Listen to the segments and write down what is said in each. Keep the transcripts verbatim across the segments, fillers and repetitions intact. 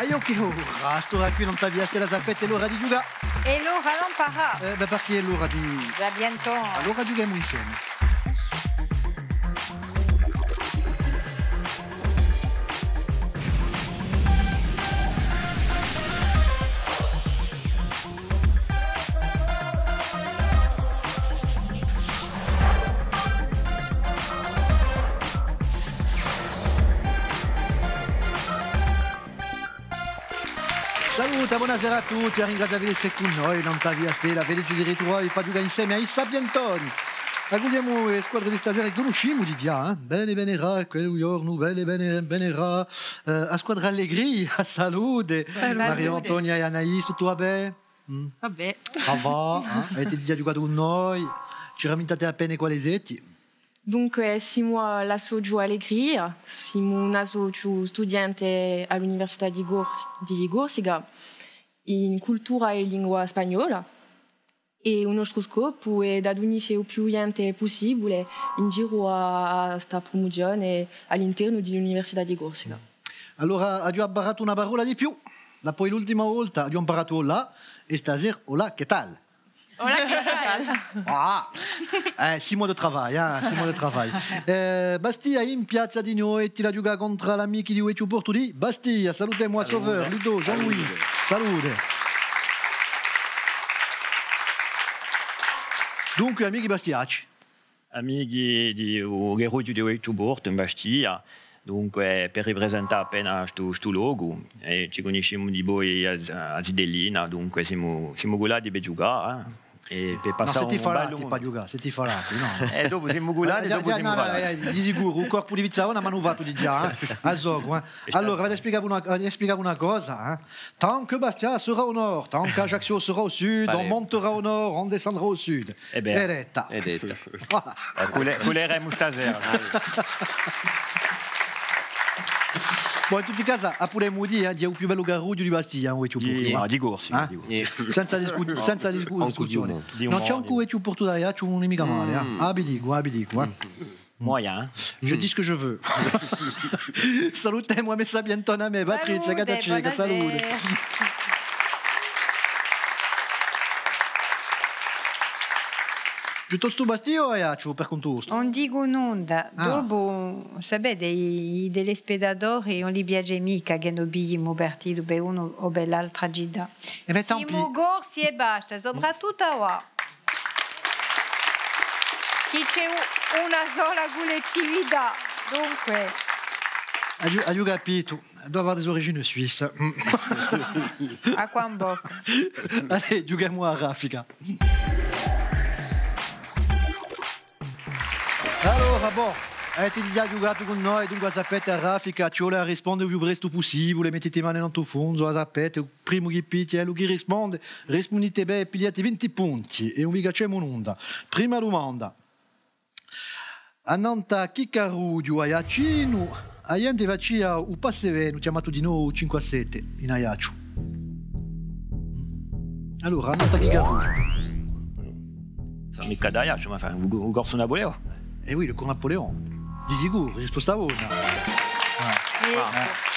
È chì ora, à st'ora quì nant'à Via Stella, sapete, hè l'ora di ghjucà. Hè l'ora d'amparà. Eh, bè, perchè hè l'ora di... Sapientoni. Allora ghjuchemu inseme. Salute, bonasera à tutti, à ringrazià vi d'esse cù noi, nant'à Via Stella, felici di ritruvà vi pà ghjucà inseme à i Sapientoni. Accugliemu e squadre di sta sera chì cunniscimu digià, eh? Bene, bene, rà, quellu ghjornu, bene, bene, bene, rà. Eh, a squadra Allegria, salute. Salute. Maria Antonia è Anaïs, tuttu và bè? Mm. Và bè. Ah, và, eh? Avete digià ghjucatu cù noi? Ci rammintate appena quale seti? Dunque, simu à l'associu Allegria, simu un associu studiente à l'Università di Cors-, di Corsica, in cultura è lingua spagnola. È u nostru scopu hè d'addunisce u più ghjente pussibule in giru à, à sta prumuzione à l'internu di l'Università di Corsica. Allora, aghju amparatu una parolla di più. Dapoi l'ultima volta aghju amparatu olà, è sta sera, hola, ¿qué tal? Hola, ¿qué tal? Ah! Eh, six mois de travail, hein, six mois de travail. Eh, Bastia in piazza dinò, è ti la ghjoca contr'à l'amichi di u Vechju Portu di Bastia. Salutemu à Sauveur, Ludo, Jean-Louis. Salute. Salute. Dunque, amichi bastiacci. Amichi di u carrughju di u Vechju Portu in Bastia, dunque, per ripresentà appena stu, stu locu, è ci cunniscimu dipoi a, a zitellina, dunque, simu, simu cullati per ghjucà, eh, è per passà un bellu mumentu. Nò, seti falati pà ghjucà, seti falati, nò? Eh, dopu simu cullati, eh, dopu simu falati. Nò, eh, di sicuru, u corpu di Vizzavona m'anu fattu digià, eh, a socu, eh. Allora, v'aghju da spiegà una, v'aghju da spiegà una cosa, eh. Tant que Bastia sera au nord, tant qu'Ajaccio sera au sud, on montera au nord, on descendra au sud. Eh bè. Hè detta. Hè detta. Voilà. Eh, culle-, culleremu sta sera. Bon, in tutti i casi, a pudemu dì, eh, hè u più bellu carrughju di Bastia, eh, u Vechju Portu, eh. Di Corsica, di Corsica. Senza discu-, senza discu-, discussione. Nò, ci hè ancu u Vechju Portu d'Aiacciu, ùn hè micca male, eh. Ah, vi dicu, ah, vi dicu, eh. Moyen, hein? Je dis ce que je veux. Salutemu a me sapientona à mè, Patrizia Gattaceca, salute. Piuttostu Bastia o Aiacciu, per contu vostru? Ùn dicu nunda. Ah. Dopu, sapete, i, i telespettatori ùn li piace micca chì no pigliemu partitu per unu o per l'altra cità. Eh bè, tant pis. Simu corsi è basta, soprattuttu avà. Chì ci hè u-, una sola cullettività, dunque. Aghju, aghju capitu, elle doit avoir des origines suisses. Acqua in bocca. Allez, ghjuchemu à raffica. Allora, bon, avete digià ghjucatu cù noi, dunque sapete, à raffica, ci vole à risponde u più prestu pussibule, mettite e mane nant'à u fungu, sapete, u primu chì picchja hè ellu chì risponde, rispundite bè è pigliate vinti punti, è ùn vi cacciemu nunda. Prima dumanda. Annant'à chì carrughju aiaccinu, a ghjente facia u passa è veni, chjamatu dinò u cinque à sette, in Aiacciu? Allora, annant'à chì carrughju? Sò micca d'Aiacciu, ma enfin, u, u corsu Napoléon. Eh oui, le cours Napoléon. Di sicuru, risposta bona. Ah. Eccu. Ah, eh.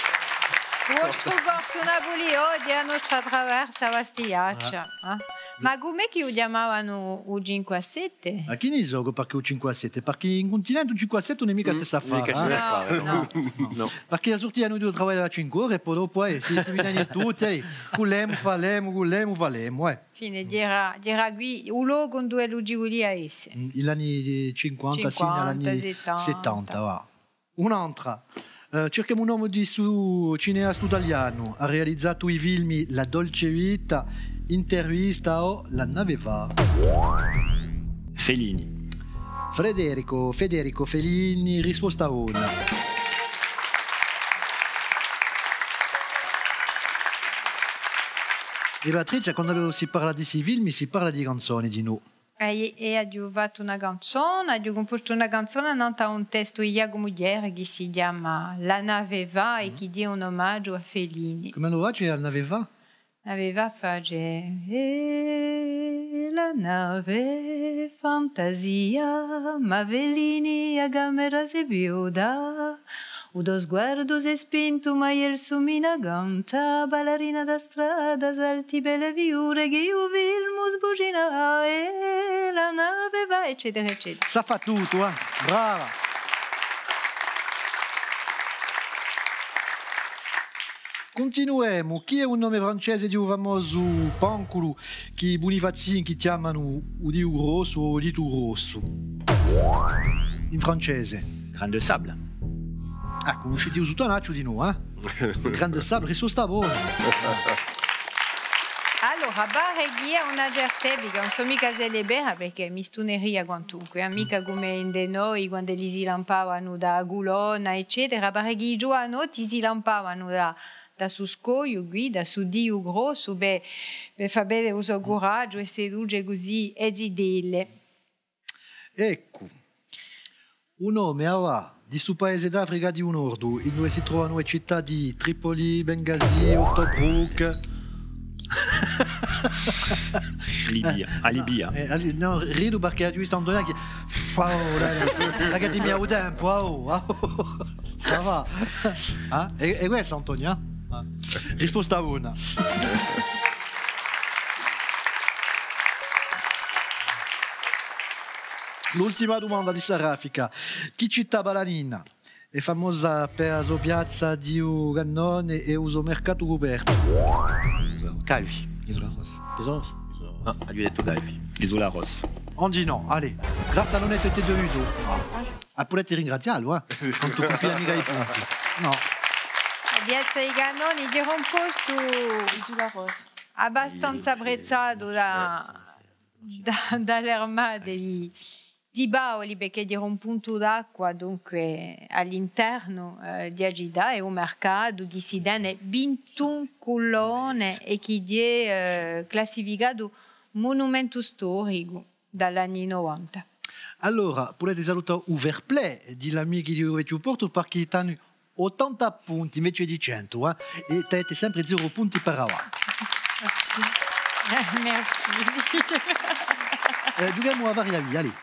U vostru corsu Napoléon hè a nostra traversa bastiaccia, eh? Ma cum'hè chì u chjamavanu u cinque à sette? Ma chì ne sò, perchè u cinque à sette? Perchè in cuntinente u cinque à sette ùn hè micca stessu affare, eh? Nò, nò. Perchè a surtianu di u travagliu à cinque ore è po dopu, eh, si, si minanu tutti, eh, cullemu, falemu, cullemu, falemu, eh. Infine, era, era quì u locu induve ellu ci vulia esse. Mm, in l'anni cinquanta, sinu à l'anni settanta, và. Un'antra. Eh, circhemu u nome di stu cineastu talianu. Hà realizatu i filmi La dolce vita, Intervista o La nave va. Fellini. Frederico, Federico Fellini, risposta bona. È Patrizia, quandu si parla di sti filmi, si parla di canzone, dinò. È, è aghju fattu una canzona, aghju cumpostu una canzona nant'à un testu di Ghjacumu Thiers chì si chjama La nave va è chì hè un omagiu à Fellini. Cumu face La nave va? La nave va face, eh, la nave fantasia, ma Fellini a camera s'hè viuta, U to sguardu s'hè spintu, ma eiu sò in a canta, ballarina da strada, salti belle fiure chì u filmu sbucina, è la nave va, eccetera, eccetera. Sà fà tuttu, eh? Brava! Cuntinuemu. Chì hè u nome francese di u famosu panculu chì i Bunifazinchi chjamanu u Diu grossu o u ditu grossu? In francese. Grain de sable. Ah, cunniscite u suttanacciu dinò, eh? Grain de sable, risposta bona. Allora, pare chì hè una cert'epica, ùn sò micca s'ella hè vera, perchè mi stuneria quantunque, eh, micca cum'è ind'è noi, quand'elli si lampavanu da a culonna, eccetera, pare chì i ghjuvanotti si lampavanu da, da su scogliu quì, da su Diu grossu, per, per fà vede u so curaghju è seduce cusì e zitelle. Eccu. U nome, avà, di stu paese d'Africa di u Nordu, induve si trovanu e cità di Tripoli, Bengasi o Tobruk. Libia, a Libia. Eh, a Li-, nò, ridu perchè aghju vistu Antonia chì, oh, dai, dai, dai, chì ti mi dà u tempu, oh, oh. Ça va. Eh? Hè, hè quessa, Antonia? Eh. Risposta bona. L'ultima dumanda di sta raffica. Chì cità balanina hè famosa per a so piazza di u cannone è u so mercatu cupertu? Calvi. Isula Rossa. Isula Rossa. Nò, aghju dettu Calvi. Isula Rossa. Anghjè nò, allez. Grâce à l'honnêteté de Ludo. Ah, pudete ringraziallu, eh. Tantu ùn piglia micca i punti. Nò. A piazza di i cannoni, era un postu Isula Rossa. Abbastanza apprezzatu da, da, da l'armate di, di Paoli, perchè era un puntu d'acqua, dunque, à l'internu, eh, di a cità, è u mercatu chì si tene vintun cullone è chì hè, eh, classificatu munumentu storicu da l'anni novanta. Allora, pudete salutà u fair play di l'amichi di u Vechju Portu, perchè t'anu ottanta punti invece di centu, eh? È t'avete sempre zeru punti per avà. Merci. Eh, merci. Eh, ghjuchemu à varia via, allez.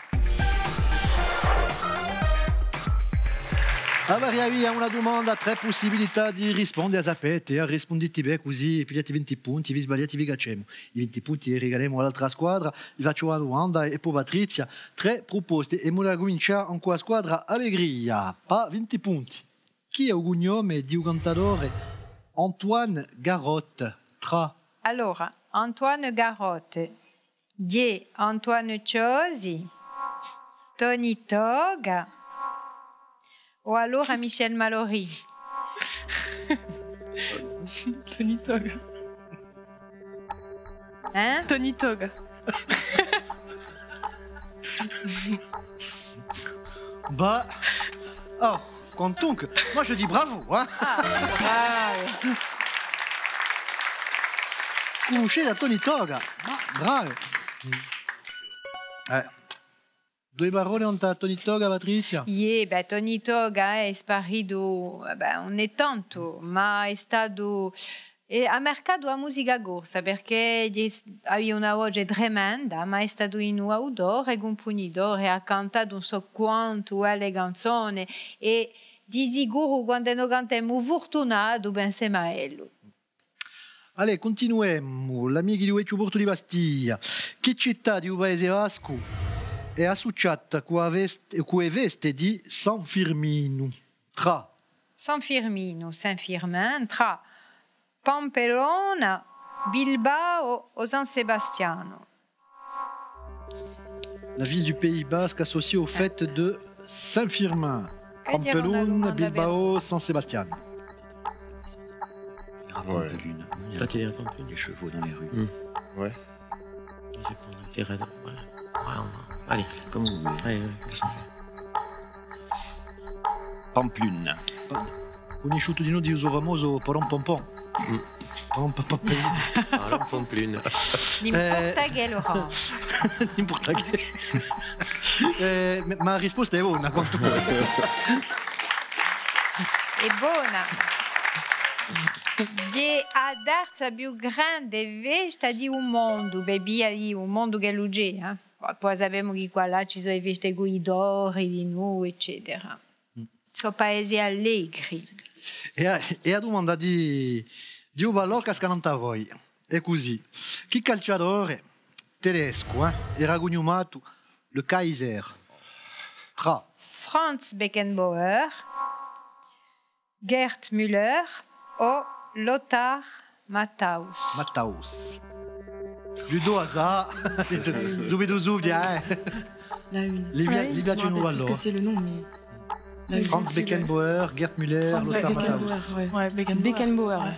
À varia via, una dumanda, trè pussibilità di risponde, a sapete, eh? Rispundite bè cusì pigliate vinti punti, vi sbagliate, vi cacciemu. I vinti punti i rigalemu à l'altra squadra, vi facciu una dumanda, è po Patrizia, trè pruposte, è emu da cumincià incù a squadra Allegria, pà vinti punti. Chì hè u cugnome di u cantadore Antoine Garotte, trà? Allora, Antoine Garotte, hè Antoine Ciosi, Tony Toga, o allora Michel Mallory? Tony Toga. Hein? Tony Toga. Bah, oh, quantunque, moi je dis bravo, hein. Ah, bravo. Cunniscite à Tony Toga? Bravo. Eh. Duie parolle nant'à Tony Toga, Patrizia? Iè, bè, Tony Toga, eh, hè sparitu, eh, bè, ùn hè tantu, ma hè statu, eh, hà marcatu a musica corsa, perchè hè s-, avia una voce tremenda, ma hè statu un autore, cumpunitore, hà cantatu ùn sò quantu belle canzone, è di sicuru quand'è no cantemu Furtunatu, pensemu à ellu. Allez, cuntinuemu. L'amichi di u Vechju Portu di Bastia. Chì cità di u Paese Bascu hè assuciata cù a fest-, cù e feste di San Firminu? Trà. San Firminu, Saint-Firmin, trà Pampeluna, Bilbao o San Sebastianu? La ville du Pays Basque associée aux fêtes de Saint-Firmin, Pampelune, Bilbao, San Sebastian. Ouais. Toi, tu dirais Pampelune. Les chevaux dans les rues. Hmm. Ouais. Je vais prendre le ferret. Voilà. Ouais, on va. Allez, comme vous voulez. Allez, ouais. Qu'est-ce qu'on fait ? Pampelune. Cunnisciutu dinò di u so famosu parom pom pom. Mm. Parom pom pom. Parom pom plune. N'importa chè, Laurent. N'importa chè. Eh, ma, ma a risposta hè bona, quantu pò. Hè bona. Hè a terza più grande festa di u mondu, per via di u mondu ch'ellu hè, eh. Po, po sapemu chì quallà ci sò e feste cù i tori, dinù, eccetera. Mm. Sò paesi allegri. È a, è a dumanda di, di u ballò casca nant'à voi. Hè cusì. Chì calciatore tedescu, eh, era cugnumatu le Kaiser? Trà Franz Beckenbauer, Gerd Müller o Lothar Matthäus. Matthäus. Ludo a sà, subitu, subitu, eh. La une. Li pia-, li piace u ballò. Je me rappelle plus ce que c'est le nom, mais la une. Franz Beckenbauer, Gerd Müller, Lothar Matthäus. Ouais, Beckenbauer. Beckenbauer, ouais.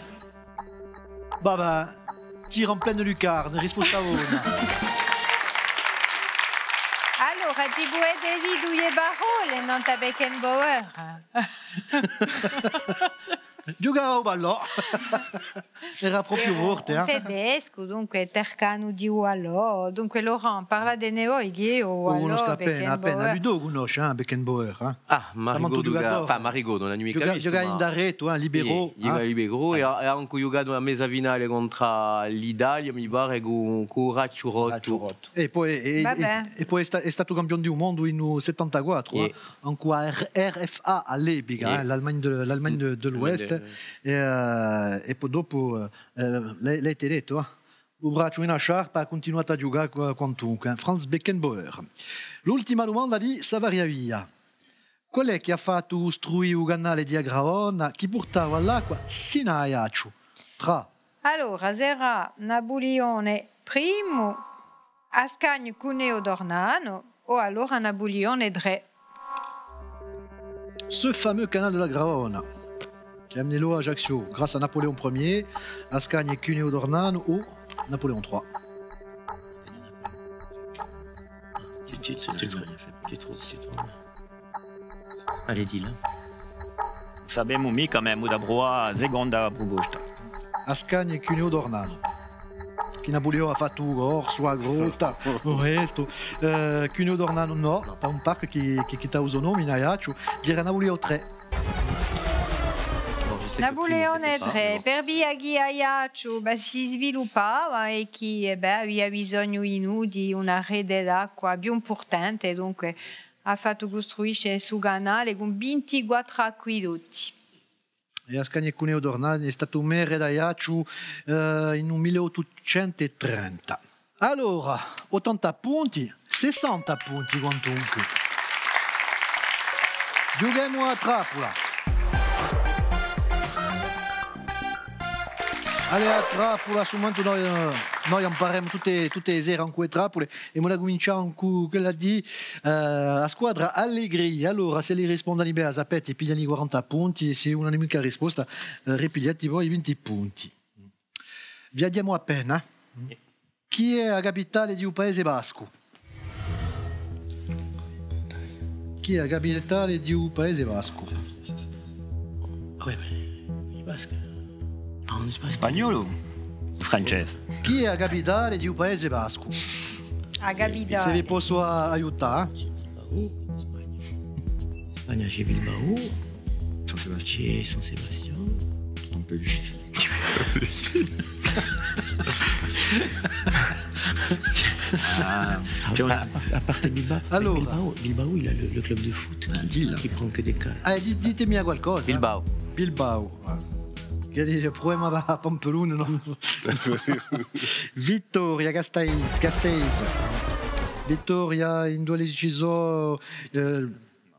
Bah, bah, tir en pleine lucarne, risposta bona. Allora, ci pudete dì duie parolle nant'à Beckenbauer? Ghjucava à u ballò. Era propiu forte, eh? Tedescu, dunque, tercanu di u ballò. Dunque, Laurent, parlatene voi, chì eiu u ballò, u cunnoscu appena, appena. Ludo u cunnosce, eh, Beckenbauer, eh? Ah, m'arricordu, enfin, m'arricordu, ùn aghju micca vistu, ma ghjucava in daretu, eh, libero. Ghjucava libero, è hà, è hà ancu ghjucatu una mesa finale contr'à l'Italia, mi pare, cù, cù u bracciu rottu. È po, è, è, è po hè sta-, hè statu campione di u mondu in u settantaquattru, eh, ancu à R-, R F A à l'epica, eh, l'Allemagne de, l'Allemagne de, de l'Ouest. È, eh, è po dopu, eh, l'hai, l'hai dettu, eh. U bracciu in a sciarpa hà cuntinuatu à ghjucà qu-, quantunque, eh. Franz Beckenbauer. L'ultima dumanda di Sta Varia Via. Qual hè chì hà fattu custruì u canale di a Gravona chì purtava l'acqua sinu à Aiacciu? Trà. Allora, serà Napulione primu, Ascagnu Cuneo d'Ornano o allora Napulione trè? Ce fameux canal de la Gravona, qui a amené l'eau à Ajaccio grâce à Napoléon premier, Ascagnu Cuneo d'Ornano ou Napoléon trois. Allez, dilla. Sapemu micca, ma emu da pruvà a seconda pruposta. Ascagnu Cuneo d'Ornano. Chì Napulione hà fattu u corsu, a grotta, u restu. Eh, Cuneo d'Ornano nò, t'hà un parcu chì, chì, chì t'hà u so nome in Aiacciu, era Napulione trè. Napulione trè, per via chì Aiacciu, bè, si sviluppava è chì, eh, bè, avia bisognu dinù di una rete d'acqua più impurtante, dunque hà fattu custruisce stu canale cù vintiquattru acquedotti. È Ascagnu Cuneo d'Ornano hè statu merre d'Aiacciu, eh, in u mille ottucentu trenta. Allora, ottanta punti, sessanta punti quantunque. Ghjuchemu à a trappula. Allez, a trappula, à stu mumentu noi, eh, noi amparemu tutte, tutte e sere ancu e trappule, è emu da cumincià cù quella di, eh, a squadra Allegria. Allora, s'elli rispondenu bè, sapete, piglianu i quaranta punti, è s'elli ùn anu micca risposta, eh, ripigliate voi i vinti punti. Viaghjemu appena. Chì hè a capitale di u Paese Bascu? Chì hè a capitale di u Paese Bascu? Ah ouais, mais il est basque. Ah, on est pas spagnolo. Spagnolo. Francese. Chì hè a capitale di u Paese Bascu? A capitale. S'è vi possu a-, aiutà. Bilbao, in Spagna. In Spagna c'hè Bilbao. San Sebastian. C'hè San Sebastian. Montpellier. Ah, à part, à part Bilbao, allora. Bilbao, Bilbao, il a le, le club de foot qui, qui prend que des cas. Ah, di-, ditemi qualcosa. Bilbao. Bilbao, eh. Chì dice, pruvemu à, à Pampelune, nò? Vittoria, Gasteiz, Gasteiz. Vittoria, induve ci sò, eh,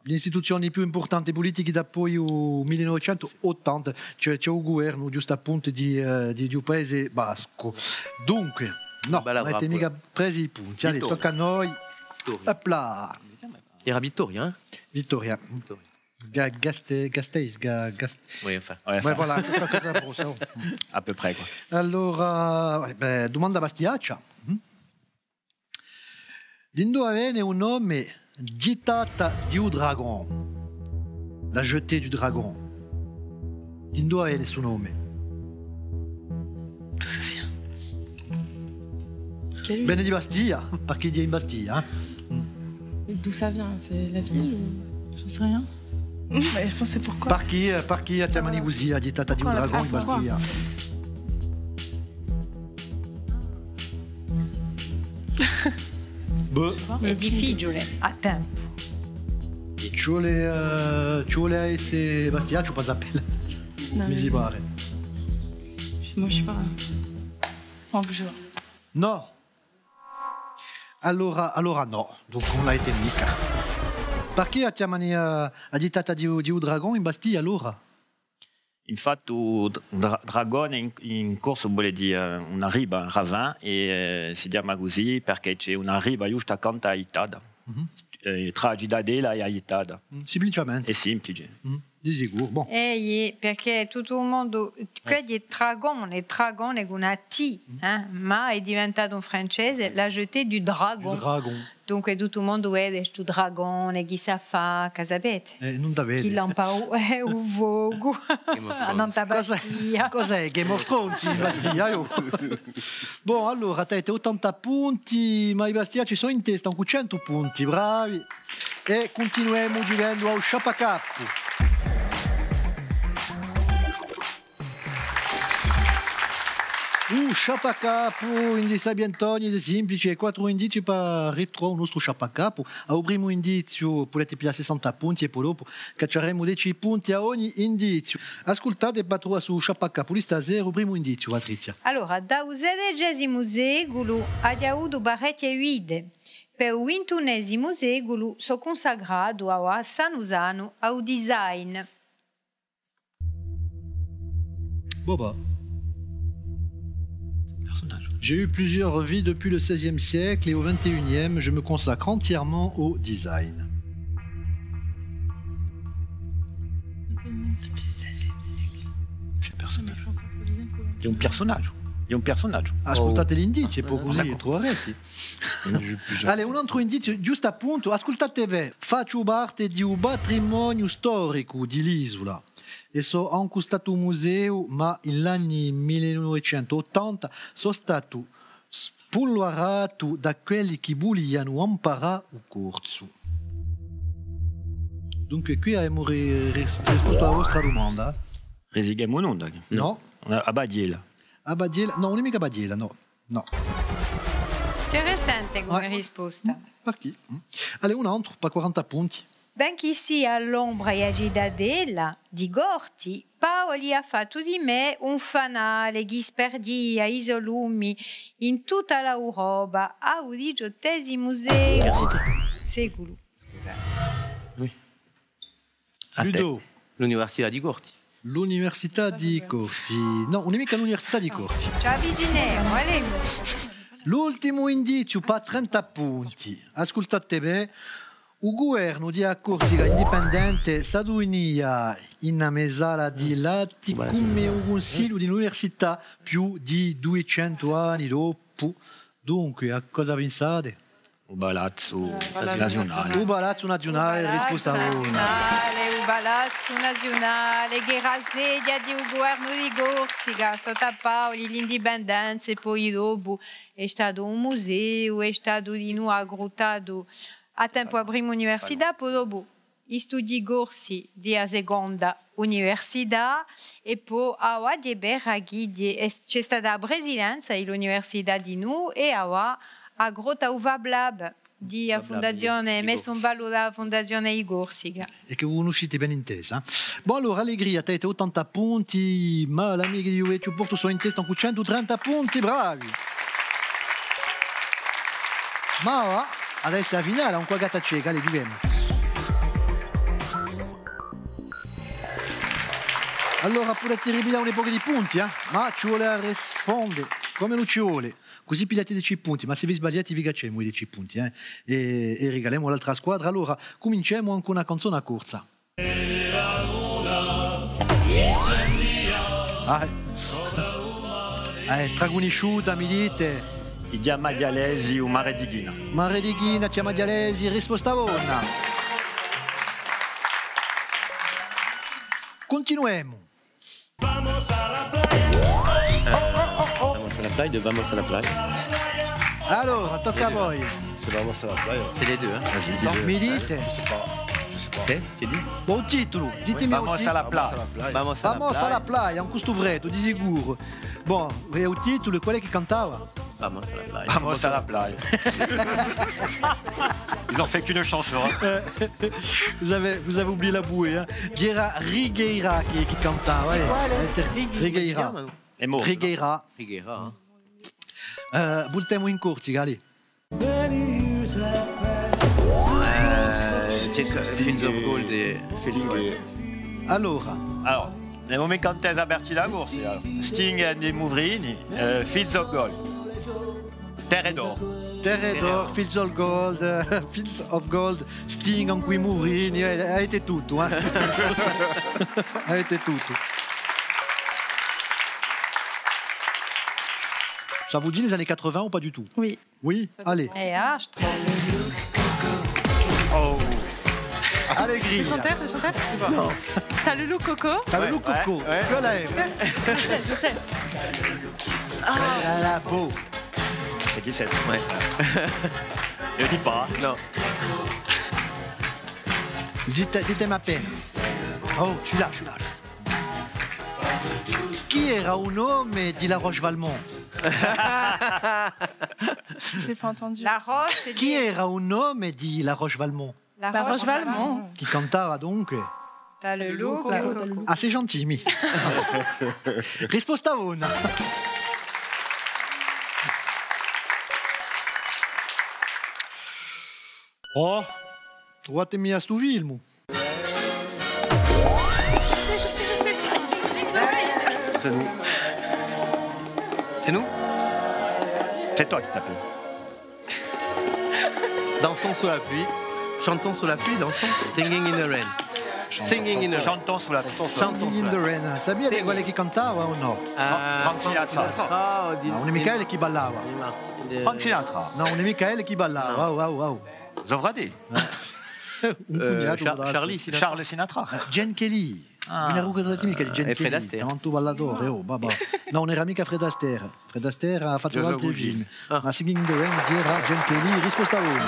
l'istituzioni più impurtanti pulitichi dapoi u mille novecentu ottanta, ci hè, ci hè u guvernu, ghjustu appuntu, di, eh, di, di u Paese Bascu. Dunque, nò, ùn avete micca presu i punti. Allez, tocca à noi. Vittoria. Hop là. Era Vittoria, eh? Vittoria. Vittoria. Ga-, Gaste-, Gasteiz, Ga-, Gast-, oui, enfin. Ouais, voilà, qualcosa grossa, oh. À peu près, quoi. Allora, eh bè, dumanda bastiaccia. Mm? D'induve vene u nome Ghjittata di u Dragon? La jetée du dragon. D'induve vene stu nome? D'où ça vient? Vene di Bastia, perchè hè in Bastia, eh? Mm. D'où ça vient? C'est la ville ou... J'en sais rien. Ouais, je pense que c'est pourquoi. Perchè, eh, perchè a chjamani cusì, a Ghjittata di u Dragon in Bastia? Boh. Hè difficiule. À tempu. Ci vole, eh, ci vole à esse Bastiacciu pà sapella. Mi si pare. Moi, je sais pas. Franck, je... Nò. Allora, allora nò. Dunque, ùn l'avete micca. Perchè a chjamanu, eh, a ghjittata di u, di u dragone in Bastia, allora? Infatti, u dra-, dragone in, in corsu vole dì, eh, una riva, un ravin, è, eh, si chjama cusì perchè ci hè una riva ghjustu accantu à a ghjittata. Mhm. Eh, trà a citadella è a ghjittata. Mm, simpliciamente. Hè simplice. Mm, di sicuru. Bon. Eh, iè, perchè tuttu u mondu, eh, chì hè dragone, dragone cù una T, eh, ma hè diventatu in francese la jetée du dragon. Du dragon. Dunque tuttu u mondu vede stu dragone, chì sà fà, chì sapete? Eh, ùn t'avete. Chì lampa u, eh, u focu. Game of Thrones. Nant'à Bastia. Cos'hè? Cos'hè? Game of Thrones in Bastia, aiò. Bon, allora, t'avete ottanta punti, ma i Bastiacci sò in testa cù centu punti, bravi. È cuntinuemu ghjuchendu à u sciappacapu. U sciappacapu, indizii sapientoni, hè simplice, quattru indizii pà ritruvà u nostru sciappacapu. À u primu indiziu pudete piglià sessanta punti è po dopu cacciaremu deci punti à ogni indiziu. Ascultate pà truvà stu sciappacapu di sta sera, u primu indiziu, Patrizia. Allora, da u sedecesimu seculu aghju avutu parechje vite. Pè u vintunesimu seculu sò cunsacratu à, à sanu sanu à u design. Boba. Personnage. J'ai eu plusieurs vies depuis le seizième siècle et au vingt et unième, je me consacre entièrement au design. Depuis le seizième siècle. C'est un personnage. Hè un personnage. Hè un personnage. Ascultate l'indizii, è po cusì truvarete. Allez, un altru indiziu, ghjustu appuntu, ascultate bè, facciu parte di u patrimoniu storicu di l'isula. È sò ancu statu museu, ma in l'anni mille novecentu ottanta sò statu spulvaratu da quelli chì vulianu amparà u corsu. Dunque, quì avemu ri-, ris-, rispostu à a vostra dumanda. Risichemu nunda. Nò. A paghjella. A paghjella? Nò, ùn hè micca paghjella, nò. Nò. Interessante cum'è risposta. Perchè? Allez, un altru, pà quaranta punti. Benchì sia à l'ombra di a citadella di Corti, Paoli hà fattu di mè un fanale chì sparghjia i so lumi in tutta l'Europa à u diciottesimu se-, seculu. Scusate. Oui. À tè. Ludo. L'Università di Corti. L'Università di Corti. Nò, ùn hè micca l'Università di Corti. Ci avvicinemu, allez. L'ultimu indiziu pà trenta punti. Ascultate bè. U guvernu di a Corsica indipendente s'adunia in a me sala di l'Atticu cum'è u cunsigliu di l'università più di duiecentu anni dopu. Dunque, à cosa pensate? U Palazzu Naziunale. U Palazzu Naziunale, risposta bona. U Palazzu Naziunale, chì era a sedia di u guvernu di Corsica, sottu à Paoli, l'indipendenza, è po dopu hè statu un museu, hè statu dinù aggruttatu à tempu a prima università, po dopu i studii corsi di a seconda università, è po avà hè vera chì hè, ci hè stata a presidenza di l'università dinù, è avà a grotta u Fab Lab di a Fundazione, messu in ballu da a Fundazione di Corsica. È chì cunniscite bè intesa. Bon, allora, Allegria, t'avete ottanta punti, ma l'amichi di u Vechju Portu sò in testa cù centu trenta punti, bravi! Ma avà, avà hè a finale, cù a gatta ceca, allez, ghjuchemu. Allora, pudete ripiglià un pocu di punti, eh? Ma ci vole à risponde, cum'ellu ci vole. Cusì pigliate deci punti, ma s'è vi sbagliate, vi cacciemu i deci punti, eh? È, è rigalemu à l'altra squadra. Allora, cuminciemu cù una canzona corsa. Ah, eh. Eh, tracunnisciuta, mi dite? I Chjami Aghjalesi, U mare di China. Mare di China, Chjami Aghjalesi, risposta bona. Cuntinuemu. Vamos à la playa, de Vamos à la playa. Allora, tocca à voi. C'est Vamos à la playa. C'est les deux, hein. Vas-y, dis-le. Mi dite? Je sais pas. Je sais pas. C'est? Bon, u titulu, ditemi u titulu. Vamos à la playa. Vamos à la playa, in questu freddu, di sicuru. Bon, è u titulu, quale hè chì cantava? Vamos à la playa. Vamos à la playa. Ils ont fait qu'une chanson, hein. Euh, vous avez, vous avez oublié la bouée, hein. Era Regueira chì, chì cantava, eh. Regueira. È mortu, nò? Regueira. Regueira, eh. Eh, vultemu in Corsica, allez. Eh, ci hè Fields of Gold è Fields of Gold. Allora. Allora, in u mumentu chì ùn hè aperta a Corsica, allora. Sting è i Muvrini, eh, Fields of Gold. Terre d'Or. Terre d'Or, Fields of Gold, eh, Fields of Gold, Sting incù i Muvrini, eh, avete tuttu, eh. Avete tuttu. Ça vous dit les années quatre-vingts ou pas du tout ? Oui. Oui ? Allez. Eh, astru. Oh. Allez, grille. Le chanteur, le chanteur ? Je sais pas. Non. Talulou Coco ? Talulou Coco. Ouais, ouais. Voilà. Je sais, je sais. Ah. La, la peau. C'est qui c'est ? Ouais. Ne dis pas. Non. Dites, dites-moi à peine. Oh, je suis là, je suis là. Chì era u nome di La Roche Valmont ? J'ai pas entendu. La Roche, chì era u nome di La Roche Valmont ? La Roche Valmont. Chì cantava dunque ? Talulou Coco. Ah, c'est gentil, mi. Risposta bona. Oh, truvatemi à stu filmu. Je sais, je sais, je sais. C'est nous. C'est nous ? C'est toi qui t'appelles. Dansons sous la pluie. Chantons sous la pluie, dansons. Singing in the rain. Singing in the rain. Chantons sous la pluie. Chantons sous la pluie. Singing in the rain. Sapete quale hè chì cantava o nò ? Eh, Frank Sinatra. Ah, ùn hè micca ellu chì ballava. Frank Sinatra. Nò, ùn hè micca ellu chì ballava. Au, au, au. Zò frate. Un cugnatu, Charlie Sinatra. Charles Sinatra. Eh, Gene Kelly. Ah. Ùn era chì Gene Kelly, tantu ballatore, oh, babà. Nò, ùn era micca Fred Astaire. Fred Astaire hà fattu altri film. Ma Singing in the Rain era Gene Kelly, risposta bona.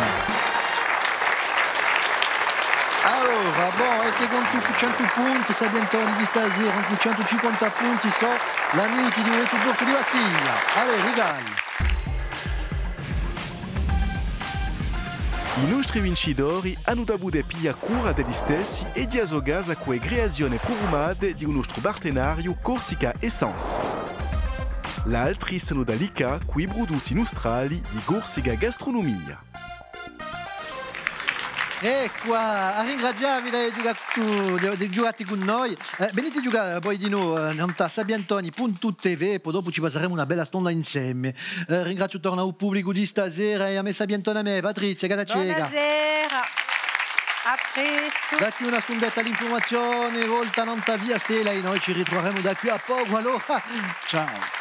Allora, bon, avete contu centu punti, Sapientoni di sta sera, incù centu cinquanta punti, sò l'amichi di u Lettu Porcu di Bastia. Allez, rigali. I nostri vincitori anu da pudè piglià cura d'elli stessi è di a so casa cù e creazione prufumate di u nostru partenariu Corsica Essence. L'altri s'anu da liccà cù i prudutti nustrali di Corsica Gastronomia. Eccu, à ringrazià vi di ghjucà cù, di, di ghjucà cù noi. Eh, venite à ghjucà voi dinò, eh, nant'à sapientoni puntu TV, è po dopu ci passeremu una bella stonda inseme. Eh, ringraziu torna u publicu di sta sera è a me sapientona à mè, Patrizia, chì t'hà ceca. Bona sera. À prestu. Da quì à una stundetta l'infurmazione, volta nant'à Via Stella, è noi ci ritruveremu da quì à pocu, allora. Ciao.